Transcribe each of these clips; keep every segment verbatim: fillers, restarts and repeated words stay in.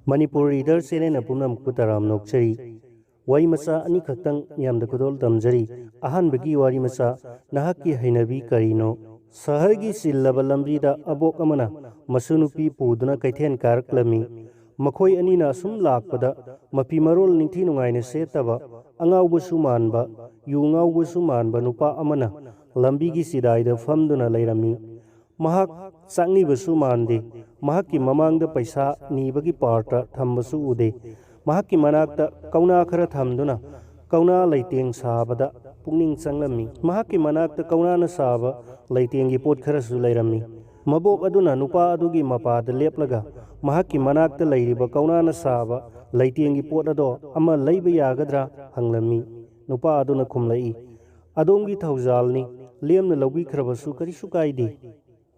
Manipur reader channel ꯄꯨꯝꯅꯃꯛꯄꯨ ꯇꯔꯥꯝꯅ ꯑꯣꯛꯆꯔꯤ꯫ ꯋꯥꯔꯤ ꯃꯆꯥ ꯑꯅꯤꯈꯛꯇꯪ ꯃꯤꯌꯥꯝꯗ ꯈꯨꯗꯣꯜ ꯇꯝꯖꯔꯤ꯫ ꯑꯍꯥꯟꯕꯒꯤ ꯋꯥꯔꯤ ꯃꯆꯥ, ꯅꯍꯥꯛꯀꯤ ꯍꯩꯅꯕꯤ ꯀꯔꯤꯅꯣ? ꯁꯍꯔꯒꯤ ꯆꯤꯜꯂꯕ ꯂꯝꯕꯤꯗ ꯑꯕꯣꯛ ꯑꯃꯅ ꯃꯁꯨ ꯅꯨꯄꯤ ꯄꯨꯗꯨꯅ ꯀꯩꯊꯦꯜ ꯀꯥꯔꯛꯂꯝꯃꯤ꯫ ꯃꯈꯣꯏ ꯑꯅꯤꯅ ꯑꯁꯨꯝ ꯂꯥꯛꯄꯗ ꯃꯐꯤ ꯃꯔꯣꯜ ꯅꯤꯡꯊꯤ ꯅꯨꯡꯉꯥꯏꯅ ꯁꯦꯠꯇꯕ, ꯑꯉꯥꯎꯕꯁꯨ ꯃꯥꯟꯕ, ꯌꯨ ꯉꯥꯎꯕꯁꯨ ꯃꯥꯟꯕ ꯅꯨꯄꯥ ꯑꯃꯅ ꯂꯝꯕꯤꯒꯤ ꯆꯤꯗꯥꯏꯗ ꯐꯝꯗꯨꯅ ꯂꯩꯔꯝꯃꯤ꯫ ꯃꯍꯥꯛ ꯆꯥꯛꯅꯤꯕꯁꯨ ꯃꯥꯟꯗꯦ꯫ ꯃꯍꯥꯛꯀꯤ ꯃꯃꯥꯡꯗ ꯄꯩꯁꯥ ꯅꯤꯕꯒꯤ ꯄꯥꯔꯇ ꯊꯝꯕꯁꯨ ꯎꯗꯦ꯫ ꯃꯍꯥꯛꯀꯤ ꯃꯅꯥꯛꯇ ꯀꯧꯅꯥ ꯈꯔ ꯊꯝꯗꯨꯅ ꯀꯧꯅꯥ ꯂꯩꯇꯦꯡ ꯁꯥꯕꯗ ꯄꯨꯛꯅꯤꯡ ꯆꯪꯂꯝꯃꯤ꯫ ꯃꯍꯥꯛꯀꯤ ꯃꯅꯥꯛꯇ ꯀꯧꯅꯥꯅ ꯁꯥꯕ ꯂꯩꯇꯦꯡꯒꯤ ꯄꯣꯠ ꯈꯔꯁꯨ ꯂꯩꯔꯝꯃꯤ꯫ ꯃꯕꯣꯛ ꯑꯗꯨꯅ ꯅꯨꯄꯥ ꯑꯗꯨꯒꯤ ꯃꯄꯥꯗ ꯂꯦꯞꯂꯒ ꯃꯍꯥꯛꯀꯤ ꯃꯅꯥꯛꯇ ꯂꯩꯔꯤꯕ ꯀꯧꯅꯥꯅ ꯁꯥꯕ ꯂꯩꯇꯦꯡꯒꯤ ꯄꯣꯠ ꯑꯗꯣ ꯑꯃ ꯂꯩꯕ ꯌꯥꯒꯗ꯭ꯔꯥ ꯍꯪꯂꯝꯃꯤ꯫ ꯅꯨꯄꯥ ꯑꯗꯨꯅ ꯈꯨꯝꯂꯛꯏ, "ꯑꯗꯣꯝꯒꯤ ꯊꯧꯖꯥꯜꯅꯤ, ꯂꯦꯝꯅ ꯂꯧꯕꯤꯈ꯭ꯔꯕꯁꯨ ꯀꯔꯤꯁꯨ ꯀꯥꯏꯗꯦ"꯫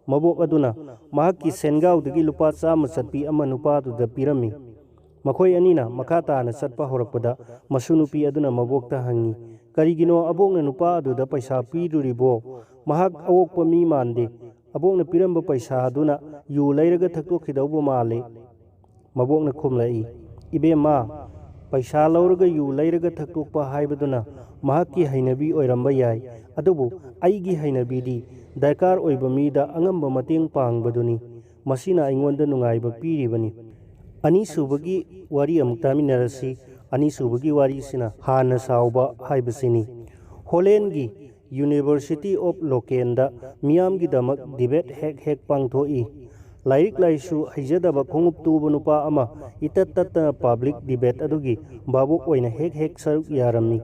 ꯃꯕꯣꯛ ꯑꯗꯨꯅ ꯃꯍꯥꯛꯀꯤ ꯁꯦꯟꯒꯥꯎꯗꯒꯤ ꯂꯨꯄꯥ ꯆꯥꯝꯃ ꯆꯠꯄꯤ ꯑꯃ ꯅꯨꯄꯥꯗꯨꯗ ꯄꯤꯔꯝꯃꯤ꯫ ꯃꯈꯣꯏ ꯑꯅꯤꯅ ꯃꯈꯥ ꯇꯥꯅ ꯆꯠꯄ ꯍꯧꯔꯛꯄꯗ ꯃꯁꯨ ꯅꯨꯄꯤ ꯑꯗꯨꯅ ꯃꯕꯣꯛꯇ ꯍꯪꯉꯤ, "ꯀꯔꯤꯒꯤꯅꯣ ꯑꯕꯣꯛꯅ ꯅꯨꯄꯥ ꯑꯗꯨꯗ ꯄꯩꯁꯥ ꯄꯤꯔꯨꯔꯤꯕꯣ? ꯃꯍꯥꯛ ꯑꯋꯣꯛꯄ ꯃꯤ ꯃꯥꯟꯗꯦ꯫ ꯑꯕꯣꯛꯅ ꯄꯤꯔꯝꯕ ꯄꯩꯁꯥ ꯑꯗꯨꯅ ꯌꯨ ꯂꯩꯔꯒ ꯊꯛꯇꯣꯛꯈꯤꯗꯧꯕ ꯃꯥꯜꯂꯦ"꯫ ꯃꯕꯣꯛꯅ ꯈꯨꯝꯂꯛꯏ, "ꯏꯕꯦꯝꯃ, ꯄꯩꯁꯥ ꯂꯧꯔꯒ ꯌꯨ ꯂꯩꯔꯒ ꯊꯛꯇꯣꯛꯄ ꯍꯥꯏꯕꯗꯨꯅ ꯃꯍꯥꯛꯀꯤ ꯍꯩꯅꯕꯤ ꯑꯣꯏꯔꯝꯕ ꯌꯥꯏ, ꯑꯗꯨꯕꯨ ꯑꯩꯒꯤ ꯍꯩꯅꯕꯤꯗꯤ ꯗꯔꯀꯥꯔ ꯑꯣꯏꯕ ꯃꯤꯗ ꯑꯉꯝꯕ ꯃꯇꯦꯡ ꯄꯥꯡꯕꯗꯨꯅꯤ꯫ ꯃꯁꯤꯅ ꯑꯩꯉꯣꯟꯗ ꯅꯨꯡꯉꯥꯏꯕ ꯄꯤꯔꯤꯕꯅꯤ"꯫ ꯑꯅꯤꯁꯨꯕꯒꯤ ꯋꯥꯔꯤ ꯑꯃꯨꯛ ꯇꯥꯃꯤꯟꯅꯔꯁꯤ꯫ ꯑꯅꯤꯁꯨꯕꯒꯤ ꯋꯥꯔꯤꯁꯤꯅ ꯍꯥꯟꯅ ꯁꯥꯎꯕ ꯍꯥꯏꯕꯁꯤꯅꯤ꯫ ꯍꯣꯂꯦꯟꯒꯤ University of Lokenꯗ ꯃꯤꯌꯥꯝꯒꯤꯗꯃꯛ ꯗꯤꯕꯦꯠ ꯍꯦꯛ ꯍꯦꯛ ꯄꯥꯡꯊꯣꯛꯏ꯫ ꯂꯥꯏꯔꯤꯛ ꯂꯥꯏꯁꯨ ꯍꯩꯖꯗꯕ ꯈꯣꯡꯎꯞ ꯇꯨꯕ ꯅꯨꯄꯥ ꯑꯃ ꯏꯇꯠ ꯇꯠꯇꯅ ꯄꯕ꯭ꯂꯤꯛ ꯗꯤꯕꯦꯠ ꯑꯗꯨꯒꯤ ꯚꯥꯕꯨꯛ ꯑꯣꯏꯅ ꯍꯦꯛ ꯍꯦꯛ ꯁꯔꯨꯛ ꯌꯥꯔꯝꯃꯤ꯫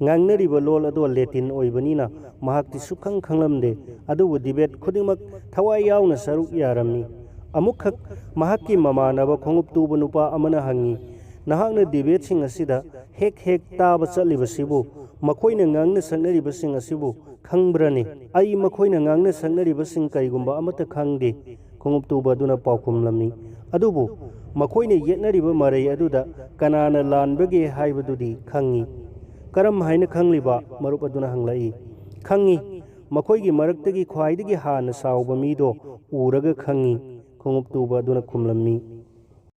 ꯉꯥꯡꯅꯔꯤꯕ ꯂꯣꯜ ꯑꯗꯣ ꯂꯦꯇꯤꯟ ꯑꯣꯏꯕꯅꯤꯅ ꯃꯍꯥꯛꯇꯤ ꯁꯨꯛꯈꯪ ꯈꯪꯂꯝꯗꯦ, ꯑꯗꯨꯕꯨ ꯗꯤꯕꯦꯠ ꯈꯨꯗꯤꯡꯃꯛ ꯊꯋꯥꯏ ꯌꯥꯎꯅ ꯁꯔꯨꯛ ꯌꯥꯔꯝꯃꯤ꯫ ꯑꯃꯨꯛꯈꯛ ꯃꯍꯥꯛꯀꯤ ꯃꯃꯥꯟꯅꯕ ꯈꯣꯡꯎꯞ ꯇꯨꯕ ꯅꯨꯄꯥ ꯑꯃꯅ ꯍꯪꯉꯤ, "ꯅꯍꯥꯛꯅ ꯗꯤꯕꯦꯠꯁꯤꯡ ꯑꯁꯤꯗ ꯍꯦꯛ ꯍꯦꯛ ꯇꯥꯕ ꯆꯠꯂꯤꯕꯁꯤꯕꯨ, ꯃꯈꯣꯏꯅ ꯉꯥꯡꯅ ꯁꯛꯅꯔꯤꯕꯁꯤꯡ ꯑꯁꯤꯕꯨ ꯈꯪꯕ꯭ꯔꯅꯦ? ꯑꯩ ꯃꯈꯣꯏꯅ ꯉꯥꯡꯅ ꯁꯛꯅꯔꯤꯕꯁꯤꯡ ꯀꯔꯤꯒꯨꯝꯕ ꯑꯃꯠꯇ ꯈꯪꯗꯦ", ꯈꯣꯡꯎꯞ ꯇꯨꯕ ꯑꯗꯨꯅ ꯄꯥꯎꯈꯨꯝꯂꯝꯃꯤ꯫ "ꯑꯗꯨꯕꯨ ꯃꯈꯣꯏꯅ ꯌꯦꯠꯅꯔꯤꯕ ꯃꯔꯩ ꯑꯗꯨꯗ ꯀꯅꯥꯅ ꯂꯥꯟꯕꯒꯦ ꯍꯥꯏꯕꯗꯨꯗꯤ ꯈꯪꯏ"꯫ "ꯀꯔꯝ ꯍꯥꯏꯅ ꯈꯪꯂꯤꯕ?" ꯃꯔꯨꯞ ꯑꯗꯨꯅ ꯍꯪꯂꯛꯏ꯫ "ꯈꯪꯏ, ꯃꯈꯣꯏꯒꯤ ꯃꯔꯛꯇꯒꯤ ꯈ꯭ꯋꯥꯏꯗꯒꯤ ꯍꯥꯟꯅ ꯁꯥꯎꯕ ꯃꯤꯗꯣ ꯎꯔꯒ ꯈꯪꯏ", ꯈꯣꯡꯎꯞ ꯇꯨꯕ ꯑꯗꯨꯅ ꯈꯨꯝꯂꯝꯃꯤ꯫